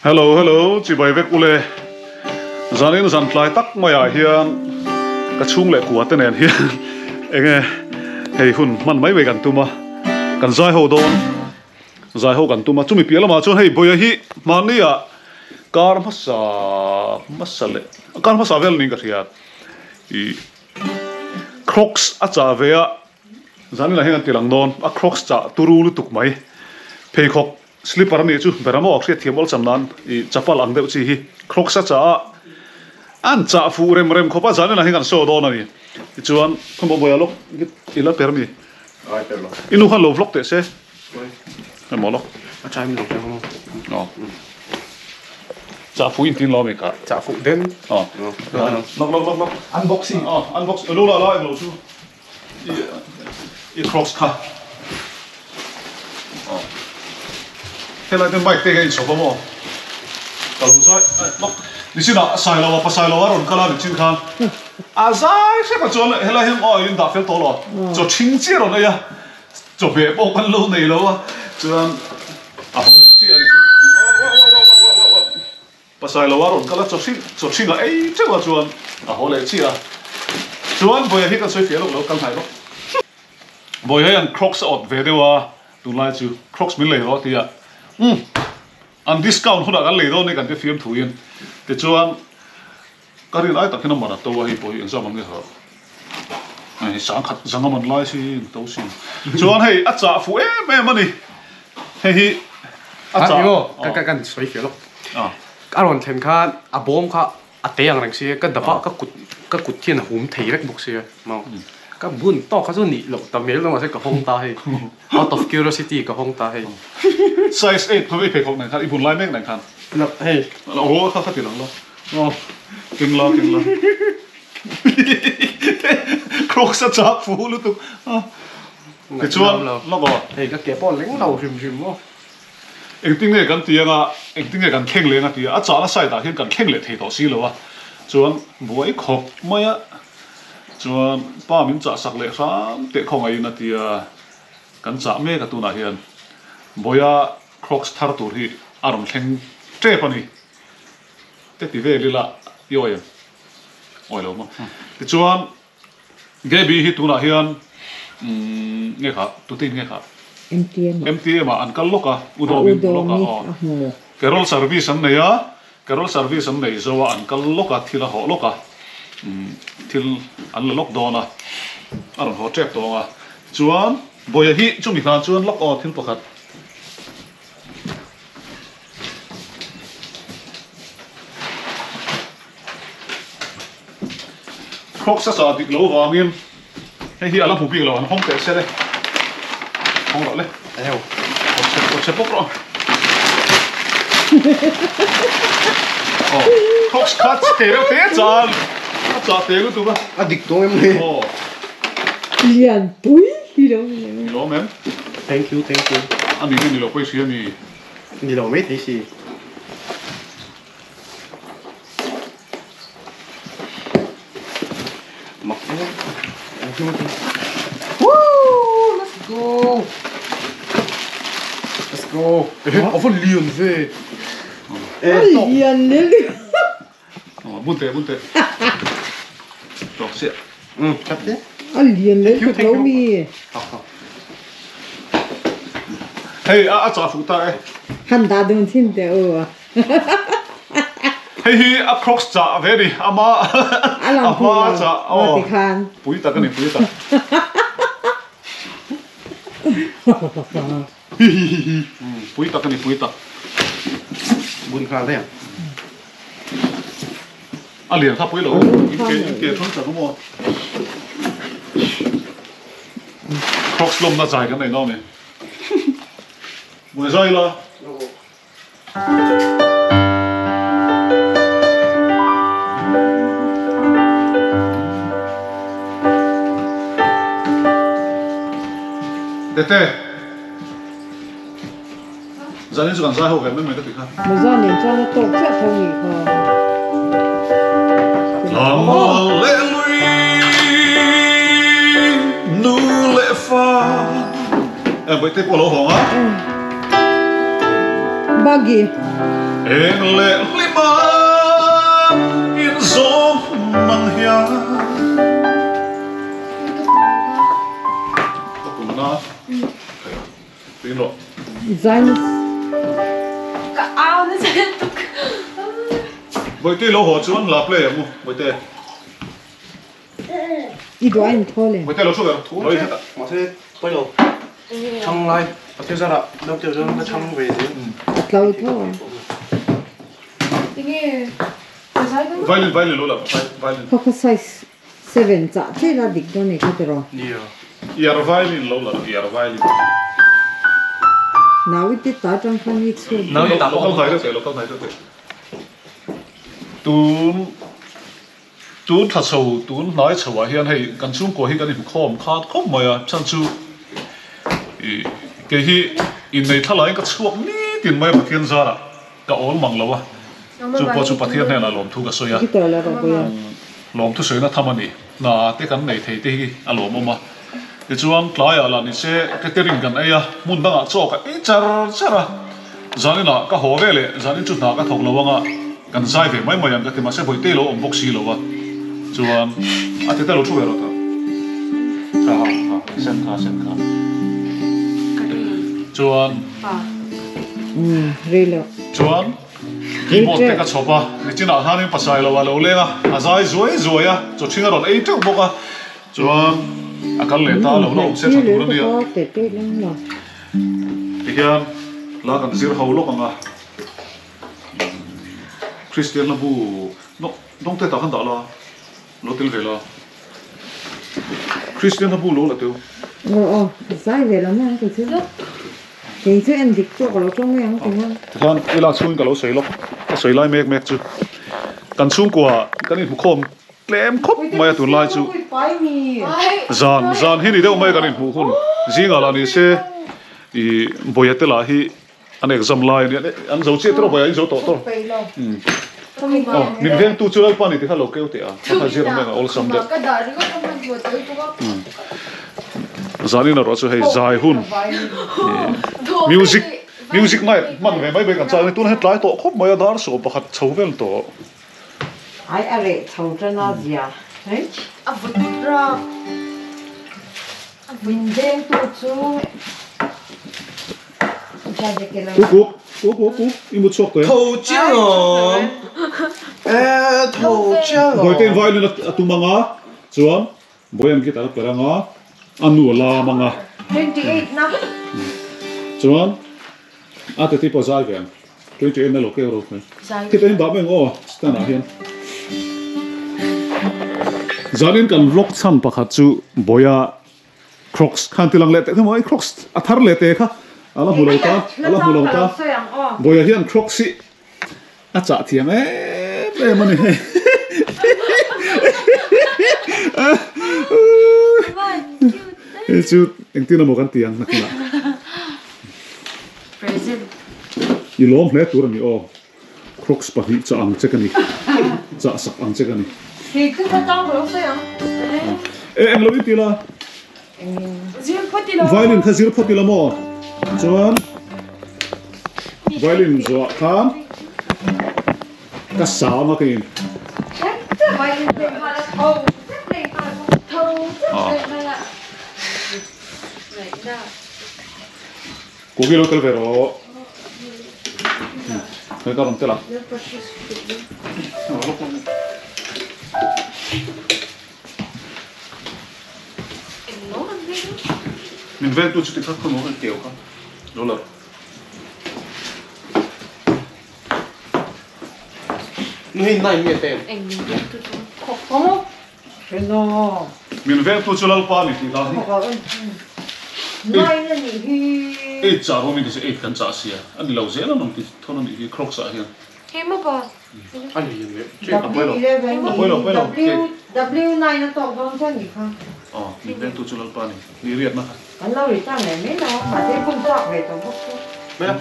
Hello hello chibai vek ule zanin zan tlai tak maiah hian ka chhung leh kua te nen hian enge hei hun hman mai mai kan tum a kan zai ho dawn zai ho kan tum a chumi piah lamah chuan hei bawia hi hmanni ah kar hmasa hmasa leh kar hmasa vel niin ka hria ih crocs a chah ve a zanin ah hian kan ti lang dawn a crocs chah turu lutuk mai pheikhawk Slipper a nih chu ber amaw hriat thiam awlsam nan i chapal ang deuh chi hi Crocs a chah a, an chah fuh rem rem khawp a, zanin ah hian kan show dawn a ni. Tichuan khawmaw bawiah lawk i la per mi? Ai per lo. I nu khan lo vlog teh se. Emaw lawk. A time lo teh maw. Aw. Chah fuh in tin lo mi kha. Chah fuh den. Aw. Lawk lawk lawk lawk. Unboxing. Aw unbox lo la la englo chu. I crocs kha aw helai te bike te hian inchhawp a maw ka lo zai lawk nichinah Sailoa pa Sailoa a rawn kal a nichin khan a zai hrep a chuan helai hian aw in dah fel tawh lo chaw ṭhing chiah rawn ei a chawhmeh pawh kan lo nei lo a chuan a haw leh chiah a ni chu Pasai lo a rawn kal a, chaw hring chaw hring a ei teuh a chuan a haw leh chiah a. Chuan Bawiha hi kan sawi fiah lawk lo, kal hnai lawk. Bawiha hian Crocs a awt ve deuh a, tunlai chu Crocs min lei rawh a ti a. Umm, an discount hunah kan lei dawn ni kan ti fiam thuin. Tichuan ka rin ai tak hian a man a to a, hei pawh hi engzam an nge harh. Hei sangkhat zanga man lai si in to sin. Chuan hei a chah fuh em em a ni. Hei hi a chah. Emaw ka ka kan sawi fiah lawk. A rawn thlen khan a bawm kha a te ang reng si ka dap a ka kut ka kut hian a hum thei vek bawk sia maw. Ka bun tawk kha chu nih loh ta mel mahse ka hawng ta hei. Out of curiosity ka hawng ta hei. Size 8 kha i pheikhawk nen khan i bun lai mek nen khan. Hei. Aw kha kha ti lang lo. Aw keng la keng la. Crocs a chak fu lutuk a tichuan lawk aw. Hei ka ke pawh leng lo hrim hrim maw. Engtin nge kan ti anga engtin nge kan thleng leng a ti a, a chahna side ah hian kan thleng leh thei tawh si lo a, chuan buai khawp mai a, chuan pa min chah sak leh hram teh khawngaihin a ti a, kan chah mek a tunah hian Bawia Crocs thar tur hi a rawn thleng tep a ni. Te ti vel ila i awi em? Awi lo maw? Tichuan Gaby hi tunah hian umm nge kha tutin nge kha? MTM ah. MTM ah an kal lawk a, U Dawmin hmu lawk a aw. Carol service an nei a, Carol service an nei zo a an kal lawk a, thil a hawh lawk a, umm thil an la lawk dawn a, a rawn haw tep tawng a. Chuan Bawiha hi chumi hlan chuan lawk aw thil pakhat. Crocs a chah dik lo vangin hei hi a la hmu bik lo an hawng teh se le hawng rawh le aw chhe bawk rawh aw Crocs kha chhe reuh te chan a chah te lutuk a a dik tawng em le aw lian pui hi lo ni ni lo mem Thank you, thank you. A ni nge ni lo pawh i hria mi? Ni lo mai thei si. Mak em. Woo! Let's go. Let's go. Eh, a va lian ve. Eh, lian le lian. Bun teh, bun teh. Tawk chiah. Um, chat te. A lian leh tuk lo mi. Hei, a a chah fuh ta e. Han dah dun thin teh u. Hei hi a crocs chah ve ni, ama a hma chah. Oh, ti khan. Pui tak ani, pui tak. Pui tak ani, pui tak. Bun nghal daih ang. A lian kha pui lo, in ke in ke thun chak maw. Crocs lawmna zai kan nei dawn ni. Mui zai la. Tete, zanin chu kan zai ho ve mai mai ka ti kha. Mawza nen chuan a tawk chiah tho nih kha. Tlangval leh lui, nu leh fa. Bawihte pawh a lo hawng a. Buggy. Eng leh hlima inzawm mang hian. Ka pumna tuin rawh. Zain. Ka au nasa lutuk. Bawihte lo haw chuan la play ang u Bawihte. I duh a in thaw le. Bawihte lo thu ber. Thu che mahse pawi lo. Chhang lai Pathian zarah naute chuan ka chhang ve zel. A tlo tho a. Tinge ka zai dawn. Violin violin lo la violin. Khaw khaw size 7 chah che la dik dawn nei kha tiraw. Nia. Iar violin lo la iar violin. Nau i ti ta tang khan i chhun. Nau i ta pawh. Lo kal hnai deuh teh lo kal hnai deuh teh. Tun tun thla chho tun hnai chho ah hian hei kan chhungkua hi kan inkhawm khat khawp mai a chhan chu ih kei hi innei thlalaiin ka chhuak nitin mai a Pathian zarah ka awl mang lo a chu pawh chu Pathian hnenah lawmthu ka sawi a lawmthu sawina tham a ni hna te kan nei thei te hi a lawmawm a tichuan tlaiah lah ni se catering kan ei a hmun dangah chaw ka ei char char a zaninah ka haw ve leh zanin chu hna ka thawk lo anga kan zai ve mai mai ang ka ti mahse bawihte lo awm bawk si lo a chuan a tete lo thu ve rawh ta ha ha ha sen kha sen kha chuan rei lo chuan keyboard te ka chhawp a nichinah khanin pasai lo a lo leng a a zai zuai zuai a chaw ṭhing a rawn ei ṭeuh bawk a chuan a kal leh ta lo la awm se ṭha tur a nia tihian la kan zir ho lawk ang a Kristian la bu dawng te tah khan dah la lo tel ve la Kristian la bu lo la teu. Aw aw zai ve lo mai ang kei chu kei chu en dik pawh ka lo tawng mai ang ti hian. Tikhan i lak chhungin ka lo sawi lawk ka sawi lai mek mek chu kan chhungkua kan inhmukhawm tlem khawp mai a tunlai chu zan zan hi ni deuh mai kan inhmuh hun zingah lah ni se ih bawia te lah hi An exam lai a nia, an zo chiah tawh a, in zo tawh tawh. Aw, min vengtu chu Lalpa ni ti kha lo keu teh a, kha kha zir ang mai ang a awlsam deuh. Zanin erawh chu hei zai hun music music night hman ve mai mai kan chak a ni, tunah hian tlai tawh khawp mai a, dar sawm pakhat chho vel tawh. Ai a reh chho tan a zia hei. A vut rak. Min vengtu chu Kuk kuk kuk kuk i mut chhuak tawh em? Tho chiang awm e tho chiang awm. Bawihte in violin a tum ang a chuan Bawihan guitar a perh ang a a nu a lam ang a. 28 na. Chuan a tete pawh zai ve ang 28 na lo keu ro mai. Khitah hian dah mai ang aw stand ah hian. Zanin kan vlog chhan pakhat chu Bawia Crocs khan ti lang leh teh kha maw, Crocs a thar leh teh kha a la hmu lo ta, a la hmu lo ta. Bawia hian Crocs hi a chah thiam em em a ni hei. Hei chu engtin emaw kan ti ang nakinah. I lawm hle tur a ni aw. Crocs pahnih chah ang che ka ni. Chah sak ang che ka ni. Kei chu ka tang lo sawi ang. E eng lo i ti la. Zir phawt ila. Violin kha zir phawt ila maw? Chuan violin zuah khan ka sa ang a kei in. Violin play nghal a tho zet play nghal a tho zet play nghal a. Ngaihna. Kuki lo tel ve rawh. Hei ka rawn tel a. Min vel tu chu ti kha khaw maw keu kha. Lo la. Nu hei nai nge te. Eng min vel tu chu. Khawk khaw. Hello. Min vengtu chu Lalpa ni tih la hi. Nine a nih hi. Eight chah rawh min ti se eight kan chah sia. A ni lo zel a nawm ti thawn a nih hi Crocs ah hian. Hei maw pa. A ni hian leh che a pawi lo. W eleven A pawi lo pawi lo. W W nine a tawk dawn chuan nih kha. Aw min vengtu chu Lalpa ni. Ni riatna kha. Kan lo ri tan leh mai lo a mahse hun chak ve tawh bawk chu. Mai a.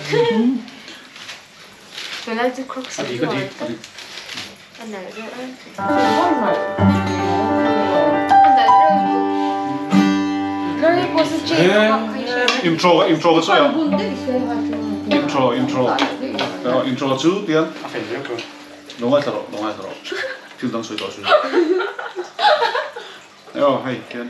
Tunlai chu Crocs A di ka di. A di. A nalh reuh e. A nalh reuh lutuk. Glory pawh chu chain a hmang kha i hria em? Intro intro ka sawi ang. Intro intro. Intro chu tian. A fel viau chu. Lo ngaithla rawh, lo ngaithla rawh. Thil dang sawi tawh suh. Aw hei tian.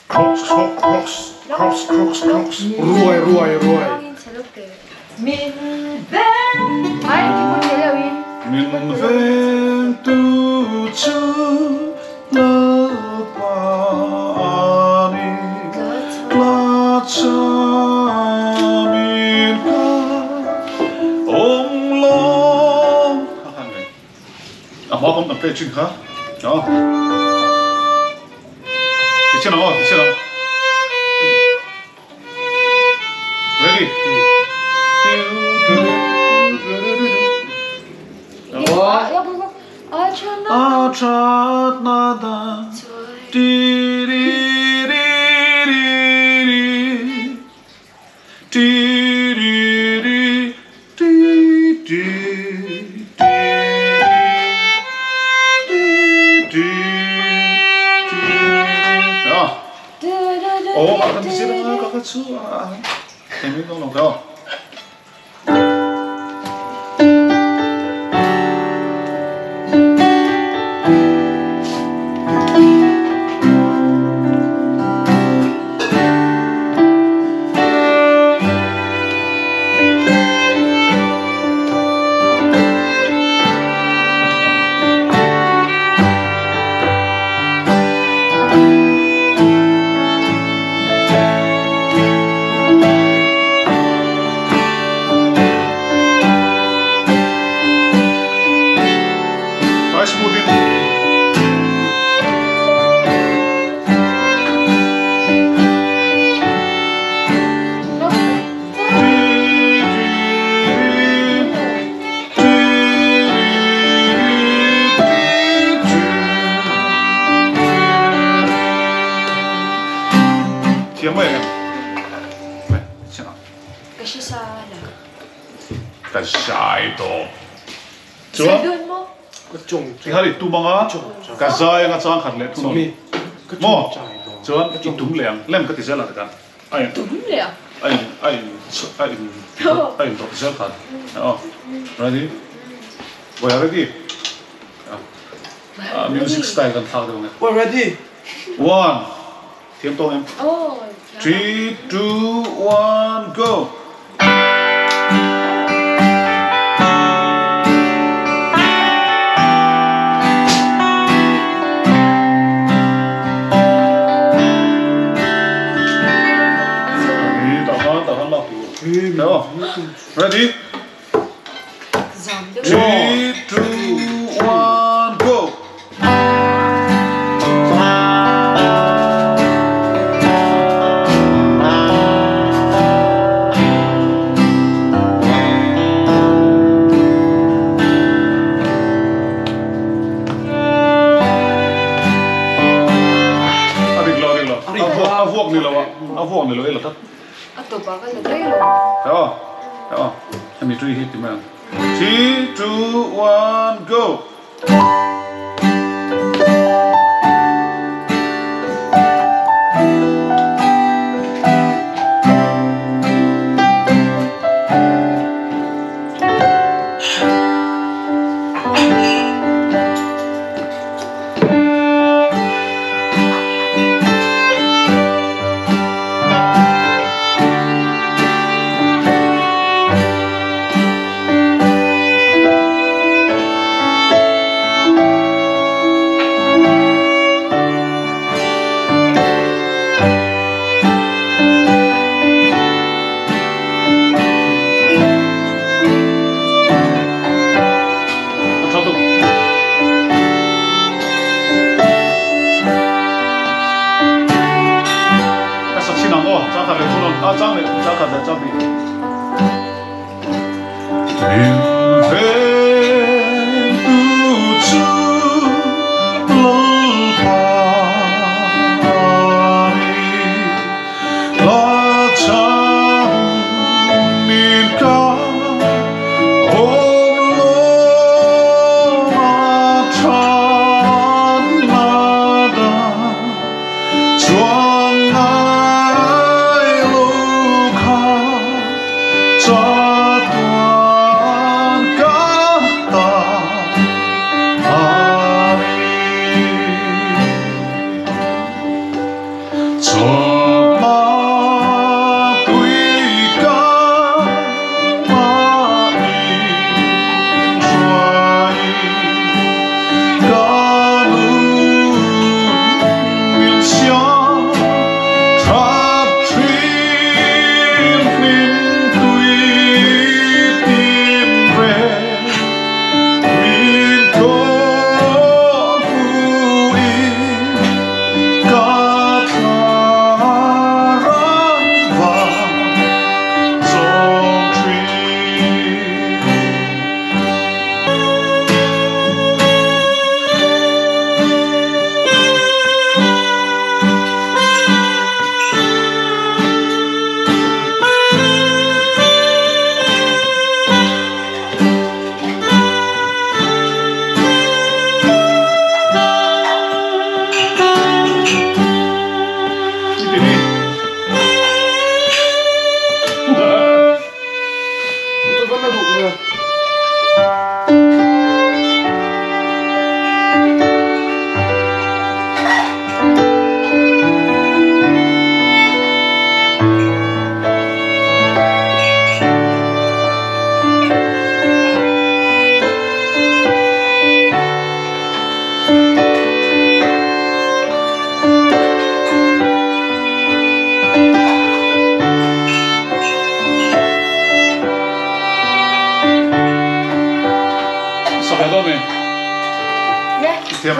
Crocs, crocs, crocs, crocs, crocs. Ruai ruai ruai. Min veng. Min veng tu chu Lalpa a ni tla chamin ka awm lawm. A hma pawm kan play thin kha. Ti chhin ang aw, ti chhin ang. Ready? A that na da ti ri ri ri ri ti ri ri ti ti ti ti ti. Ah. Oh, kan di sini kakak chu. Ini dong dong. Ka zai anga chang khat leh thung maw chuan i tum leh ang lem ka ti zel ang tikhan a in a in a in a in a in rawh zel khan aw ready we are ready music style kan thlak deuh ang e we ready one thiam tawng em 3 2 1 go. Ready? 3, 2, 1, go! A vuak ni lo a, a vuak ni lo e la tat. A tawp ah ka la daih lo. Aw, aw, hemi tui hi ti mai ang. 3, 2, 1, go!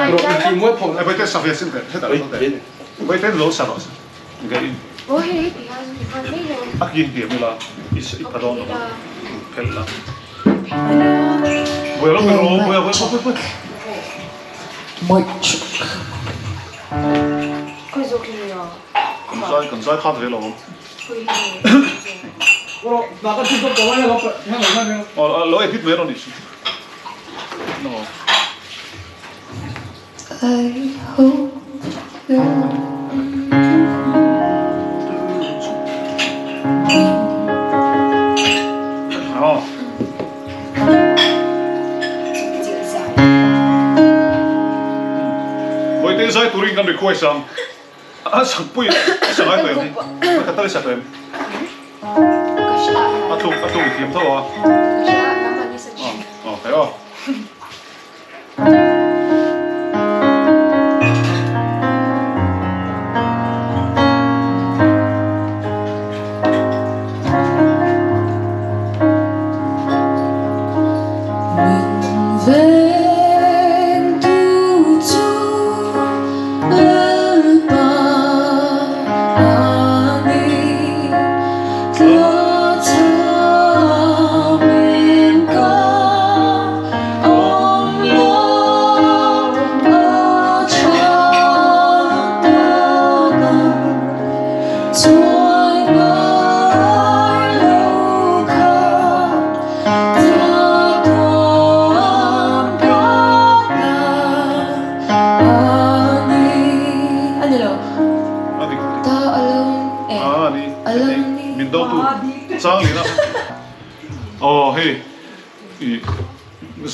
Ai bai te sa ve sin te hetah lo te bai te lo sa rawh se nge in a kin diam ila i i pha dawn lo phelh la buai lo buai rawh buai buai buai buai kan zai kan zai khat ve lo awm lo edit mai rawh nih chu. Vawitin zai turin kan request ang a sakpui a sa ngai tawh em hi a khat tal i sa tawh em a tluk a tluk i thiam tho a aw aw.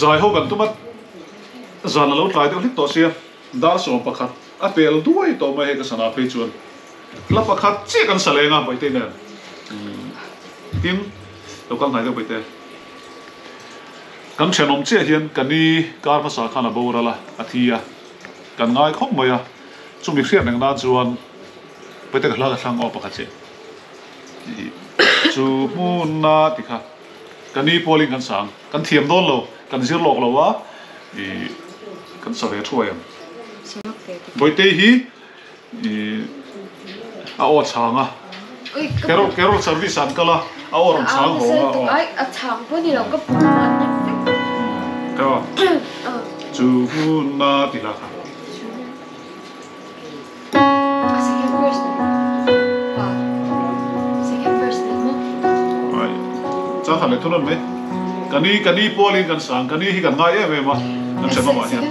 Zai ho kan tum a, zan a lo tlai deuh hlik tawh sia, dar 11 a pel duai tawh mai hei ka sana phei chuan hla pakhat chiah kan sa leng a Bawihtei nen tin lo kal hnai deuh Bawihtei. Kan thenawm chiah hian ka ni kar hmasa khan a boral a, a thi a, kan ngai khawp mai a, chumi hriat reng nan chuan Bawihtei ka hla ka thlang aw pakhat chiah chu hmun a ti kha ka ni pawlin kan sang. Kan thiam dawn lo, kan zir lawk lo a, ih kan sa ve thuai ang. Bawitei hi ih a aw chhang a, carol carol service ah an kal a, a aw rawn chhang haw a aw. A chhang pawh ni lo, ka pum a na vek. Ka chu hmun a ti hla kha. Chang khat leh thun an mai. Ka ni ka ni pawlin kan sang ka ni hi kan ngai em em a kan hre hnawmah hian.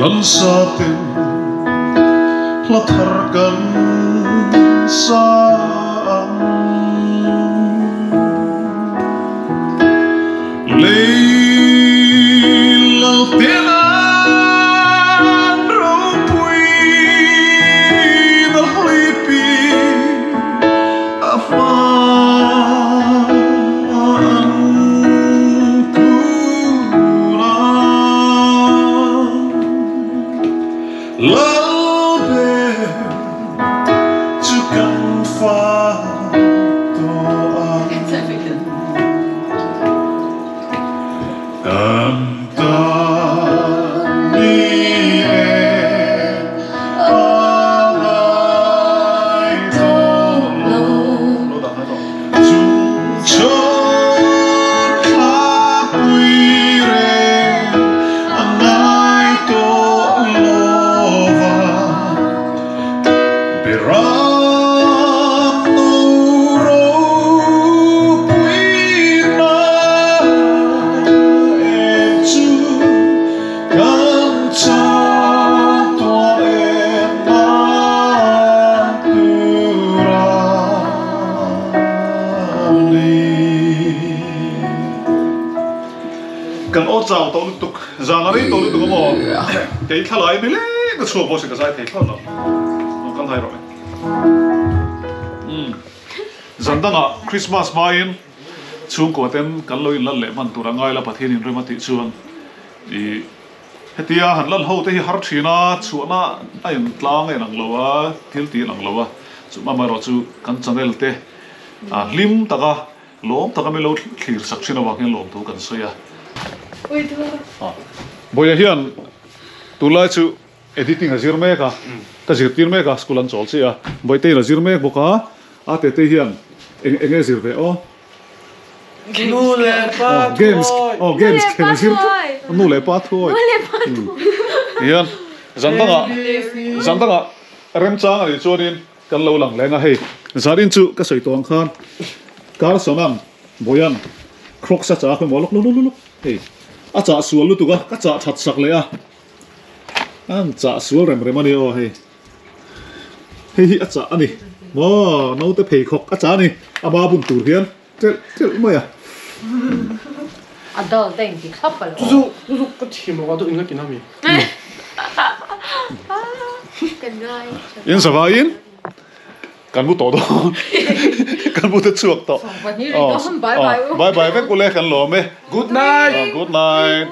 Hlansa ten hla thar kan sa ang. Lei lal ten an ropui na hlipi a hma an kun a. Lal ber chu kan fa tawh ang. Kan tan ni e a ngai tawh lo. Chung chawt thla pui reng a ngai tawh lo va. Beram no ropui na em chu kan cha tua em na tura ni. Kan aw chau tawh lutuk, zan a rei tawh lutuk a maw? Kei thlalai ni leng ka chhuak bawk si ka zai thei thlawt lo. Aw kal hai rawh le. Umm zan dangah Christmas hmain chhungkua ten kan lo inlal leh hman tur a ngai la Pathian in rem a tih chuan ih hetia han lal ho te hi har thin a, chhuahna a in tlang a inang lo a, thil tih a inang lo a, chumah amaherawhchu kan channel te a hlim taka Lawm taka min lo thlir sak thin avang hian lawmthu kan sawi a. Bawiha hian tunlai chu editing a zir mek a, ka zirtir mek a, school an chawl chiah a, Bawihteiin a zir mek bawk a, a tete hian eng eng nge zir ve aw? Nu leh pa thuawi. Aw games khel a zir tlat, nu leh pa thuawi. Tihian zan dangah zan dangah remchang a nih chuanin Kan lo lang leng a hei. Zarin chu ka sawi tawh ang khan Carson-a'n Bawia'n Crocs a chah a khawimaw lawk lawk lawk lawk hei a chah sual lutuk a ka chah that sak leh a an chah sual rem rem a ni aw hei hei hi a chah a ni maw naute pheikhawk a chah a ni a ba bun tur hian telh telh mai a. A dal te in ti thlap a lo. Chu chu chu chu ka thiam lo a deuh in ka ti na mi. In zavaiin kan mu tawh dawn kan mu te chhuak tawh bye bye vek ule kan lawm e good night good night.